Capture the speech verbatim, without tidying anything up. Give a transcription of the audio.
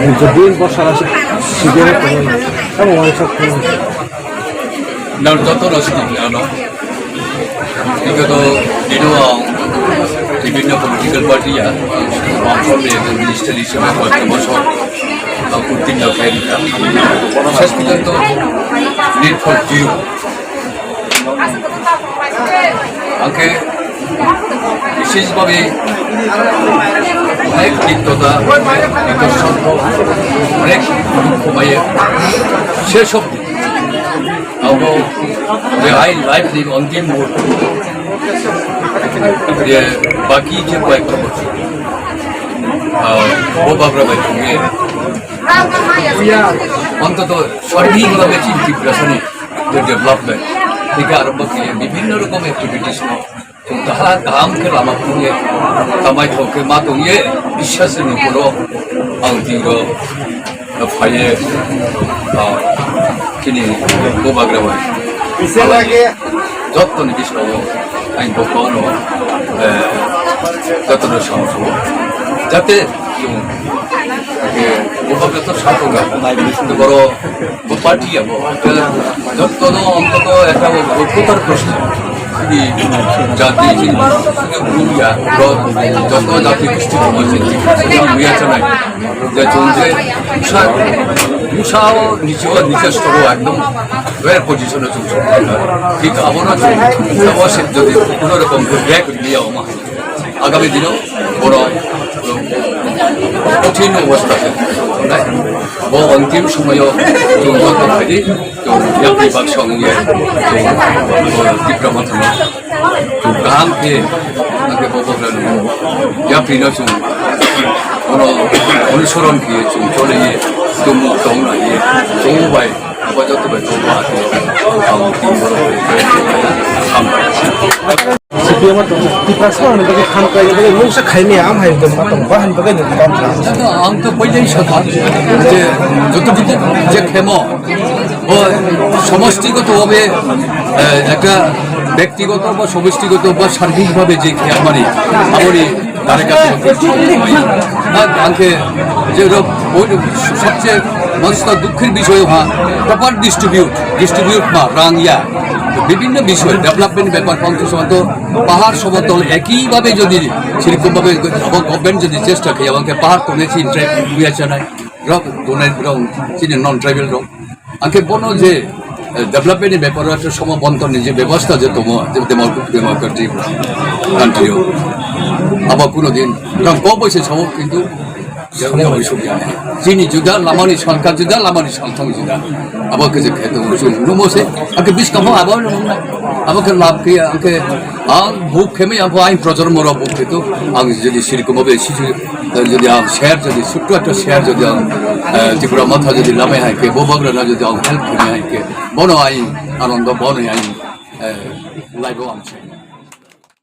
Dui bosor ase C P M tongwi, tamo uansuk phano. Nang joto no sidi ano. Bigoto dino ang bibhinno political party ya, Bamfront ni ekjon minister hisebe koyekta bosor, ah, uttirno khai rikha. Ses porjonto need for zero. Angkhe bishesh bhabe onek tiktota, tiktosongho, onek dukho maiye. Ses obdi abo je ain life ni ontim muhurto, je baki je koyekta bochor, ah, bo bagra bai thangwi, ontoto sorbik bhabe chini Tiprasani je development theke arombo khe bibhinno rokom activities no chwng kaham kaham khe lama phunukye, kamai thok khe ma tongye, biswas ni phuru ang tiro phaiye, ah, chini bubagra bai. Jottoni bisingo ang bo kono, eh, jottoni samsung. Jate chwng, eh, bubagra to satunga, borok Bo party abo, jotto no ontoto ekta bo, bo voter proshno. Chini jati, chini bhumya, joto jati gosti dong, chini bhumya chanai. Je chwng je musa, musa o niche o, niche stor o ekdom rare position o chwng song. Thik abo no chwng, abo se jodi kono rokom break liya oma. Agami dino borok kothin obostha se tongnai. Bo ontim somoyo chwng joto phaidi, chwng yapri baksa wngye, chwng, o, Tipra Mothano chwng kaham khe, angkhe bo bohrano yaprino chwng bono onusoron khe chwng choliye, chwng tong laiye, chwng bai. C P M tong, Tiprasa ni bagwi ham khlaina bagwi mungsa khaimaya, am hai tong ma tong, ba ham bagwi tong ma tong. Ang to poilai sakha je joto je khemo o somostigoto bhabe, eh, ekta bektigoto ba somostigoto ba sarbik bhabe je khemani aboni তারে কাছে না, আঙ্কে যে রোগ, ওই সবচেয়ে মানুষটা দুঃখের বিষয় হওয়া, প্রপার ডিস্ট্রিবিউট, ডিস্ট্রিবিউট না, রাং ইয়া, বিভিন্ন বিষয়, ডেভেলপমেন্ট ব্যাপার, পঞ্চাশ শতাংশ পাহাড় সমতল একইভাবে যদি সেরকমভাবে এবং গভর্নমেন্ট যদি চেষ্টা করে, আমাকে পাহাড় কমেছি, ট্রাইব বিবেচনায়, রোগ, ডোনের রোগ, চিনি নন ট্রাইবাল রোগ, Angkhe bono je, eh, development ni beparo ekta somo bonton ni je bebosta je tongo, je demok-, democratic country o. Abo kuno din rang kok bai se sao, kintu je abo bai suk ya. Chini juda lama ni salka juda, lama ni salthang juda. Abo khe je khe tongo, chwng numo se, angkhe biskang bo abo numo na. Abo khe lab khe, angkhe ang buk khe mi ang bo ain projor moro buk khe to, ang jodi siri komo be sisi Jodi ang share, jodi sutto ekta share, jodi ang, eh, Tipra Motha jodi lamai hai khe, bo bagra na jodi ang help khe hai khe, bono ai anondo, bono ai, eh, life o ang share.